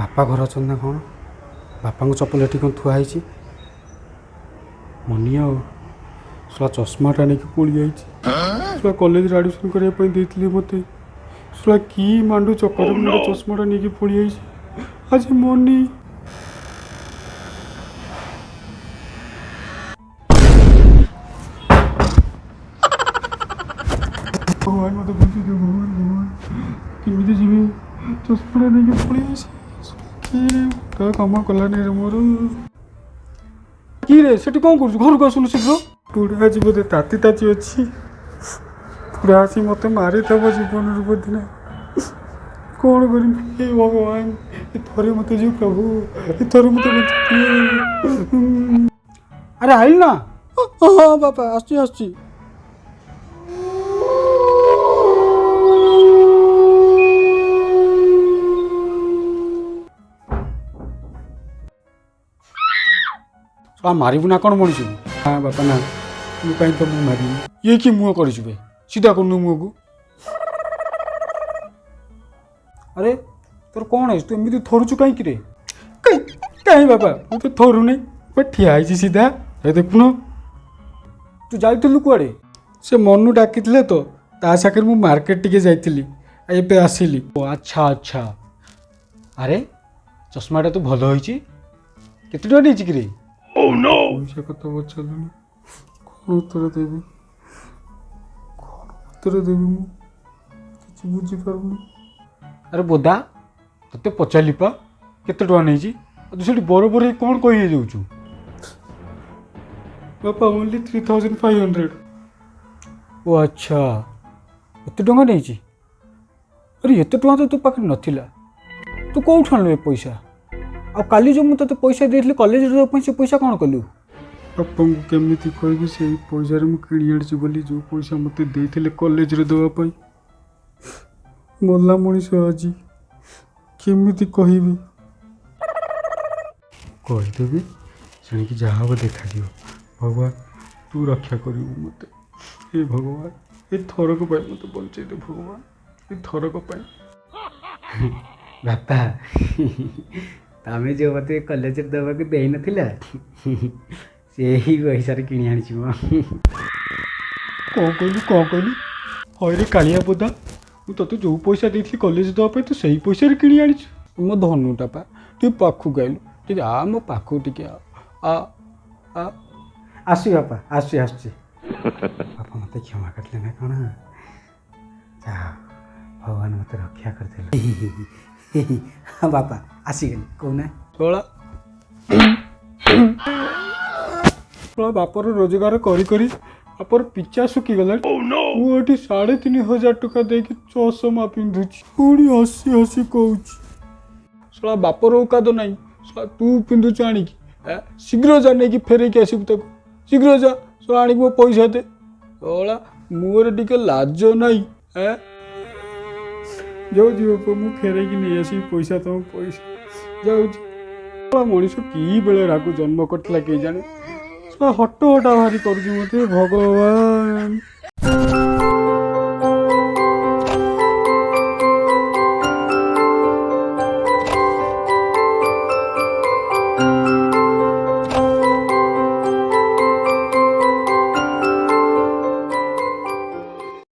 ବାପା ଘରେ ଅଛନ୍ତି ନା କ'ଣ? ବାପାଙ୍କ ଚପଲ ଏଠି କ'ଣ ଥୁଆ ହେଇଛି? ମନି ଆଉ ଶଳା ଚଷମାଟା ନେଇକି ପଳେଇ ଯାଇଛି। ଶଳା କଲେଜରେ ଆଡ଼ମିସନ୍ କରିବା ପାଇଁ ଦେଇଥିଲି ମୋତେ। ଶଳା କି ମାଣ୍ଡୁ ଚକରେ ମୋର ଚଷମାଟା ନେଇକି ପଳେଇ ଯାଇଛି ଆଜି ମନି। ଭଗବାନ ମୋତେ ବଞ୍ଚେଇ ଦିଅ, ଭଗବାନ ଭଗବାନ। କେମିତି ଯିବି? ଚଷମାଟା ନେଇକି ପଳେଇ ଯାଇଛି। କି କାମ କଲାନି ରେ ମୋର। କି ରେ, ସେଠି କ'ଣ କରୁଛୁ? ଘରକୁ ଆସୁନୁ ଶୀଘ୍ର। ବୁଢ଼ା ଆଜି ବୋଧେ ତାତି ତାତି ଅଛି। ବୁଢ଼ା ଆସି ମୋତେ ମାରିଦେବ ଜୀବନରୁ ବୋଧେ ନା କ'ଣ କରିବି? ହେ ଭଗବାନ, ଏ ଥରେ ମୋତେ ଯିବ ପ୍ରଭୁ, ଏ ଥରେ ମୋତେ ବଞ୍ଚେଇ। ଆରେ ଆଇଲୁ ନା? ହଁ ବାପା, ଆସୁଛି ଆସୁଛି। ଶଳା ମାରିବୁ ନା କ'ଣ ମଣିଷକୁ? ହଁ ବାପା, ନା, ମୁଁ କାହିଁ ତ ମୁଁ ମାରିବି? ଇଏ କି ମୁହଁ କରିଛୁ ବେ? ସିଧା କରୁନୁ ମୁହଁକୁ। ଆରେ ତୋର କ'ଣ ହେଇଛି? ତୁ ଏମିତି ଥରୁଛୁ କାହିଁକି ରେ? କାଇଁ କାହିଁ ବାପା, ମୁଁ ତ ଥରୁନି, ବା ଠିଆ ହେଇଛି ସିଧା, ଏ ଦେଖୁନ। ତୁ ଯାଇଥିଲୁ କୁଆଡ଼େ? ସେ ମନୁ ଡାକିଥିଲେ ତ, ତା ସାଙ୍ଗରେ ମୁଁ ମାର୍କେଟ ଟିକେ ଯାଇଥିଲି, ଆଉ ଏବେ ଆସିଲି। ଓ ଆଚ୍ଛା ଆଚ୍ଛା। ଆରେ ଚଷମାଟା ତ ଭଲ ହେଇଛି, କେତେ ଟଙ୍କା ନେଇଛି କିରେ? ପଇସା କଥା ପଚାରିଲୁନି, କ'ଣ ଉତ୍ତର ଦେବି? କ'ଣ ଉତ୍ତର ଦେବି ମୁଁ କିଛି ବୁଝିପାରୁନି। ଆରେ ବୋଦା, ତତେ ପଚାରିଲି ପା କେତେ ଟଙ୍କା ନେଇଛି, ଆଉ ତୁ ସେଠି ବରୋବର ହେଇ କ'ଣ କହି ହେଇଯାଉଛୁ? ବାପା, ଓନ୍ଲି 3500। ଓ ଆଚ୍ଛା, ଏତେ ଟଙ୍କା ନେଇଛି? ଆରେ ଏତେ ଟଙ୍କା ତ ତୋ ପାଖରେ ନଥିଲା, ତୁ କେଉଁଠୁ ଆଣିଲୁ ଏ ପଇସା? ଆଉ କାଲି ଯେଉଁ ମୁଁ ତୋତେ ପଇସା ଦେଇଥିଲି କଲେଜରେ ଦେବା ପାଇଁ, ସେ ପଇସା କ'ଣ କଲୁ? ବାପାଙ୍କୁ କେମିତି କହିବି ସେଇ ପଇସାରେ ମୁଁ କିଣି ଆଣିଛି ବୋଲି, ଯେଉଁ ପଇସା ମୋତେ ଦେଇଥିଲେ କଲେଜରେ ଦେବା ପାଇଁ? ମଲା ମଣିଷ ଆଜି କେମିତି କହିବି? କହିଦେବି, ଶୁଣିକି ଯାହା ହବ ଦେଖାଯିବ। ଭଗବାନ, ତୁ ରକ୍ଷା କରିବୁ ମୋତେ। ହେ ଭଗବାନ, ଏ ଥରକ ପାଇଁ ମୋତେ ବଞ୍ଚେଇ ଦେ ଭଗବାନ, ଏ ଥରକ ପାଇଁ। ବାପା, ତମେ ଯେଉଁ ମୋତେ କଲେଜରେ ଦେବାକୁ ଦେଇନଥିଲ, ସେଇ ପଇସାରେ କିଣି ଆଣିଛି ମୁଁ। କ'ଣ କହିଲୁ? କ'ଣ କହିଲୁ? ହଇରେ କାଳିଆ ବୋଦା, ମୁଁ ତୋତେ ଯେଉଁ ପଇସା ଦେଇଥିଲି କଲେଜ ଦେବା ପାଇଁ, ତୁ ସେଇ ପଇସାରେ କିଣି ଆଣିଛୁ? ମୋ ଧନୁଟା ପା, ଟିକେ ପାଖକୁ ଆଇଲୁ, ଟିକେ ଆ ମୋ ପାଖକୁ ଟିକେ ଆ ଆ ଆ। ଆସୁଛି ବାପା, ଆସୁଛି ଆସୁଛି। ବାପା ମୋତେ କ୍ଷମା କରିଥିଲେ ନା କ'ଣ? ଯାହା ହଉ, ଭଗବାନ ମୋତେ ରକ୍ଷା କରିଦେଲେ। ହଁ ବାପା, ଆସିଗଲି, କହୁନା। ଶଳା ଶଳା ବାପର ରୋଜଗାର କରି କରି ବାପର ପିଚା ଶୁଖିଗଲାଣି। ମୁଁ ଏଠି 3500 ଟଙ୍କା ଦେଇକି ଚଷମା ପିନ୍ଧୁଛି, ପୁଣି ହସି ହସି କହୁଛି। ଶଳା ବାପର ଔକାତ ନାହିଁ, ଶଳା ତୁ ପିନ୍ଧୁଛୁ ଆଣିକି। ଶୀଘ୍ର ଯା, ନେଇକି ଫେରେଇକି ଆସିବୁ ତାକୁ। ଶୀଘ୍ର ଯା ଶଳା, ଆଣିକି ମୋ ପଇସା ଦେ। ଶଳା ମୋର ଟିକେ ଲାଜ ନାହିଁ। ଯାଉଛି ବାପା, ମୁଁ ଫେରେଇକି ନେଇ ଆସିବି ପଇସା, ତମ ପଇସା ଯାଉଛି। ଶଳା ମଣିଷ କି ବେଳେ ରାଗୁ ଜନ୍ମ କରିଥିଲା କେଜାଣି, ଶଳା ହଟ ହଟା ଭାରି କରୁଛି ମୋତେ ଭଗବାନ।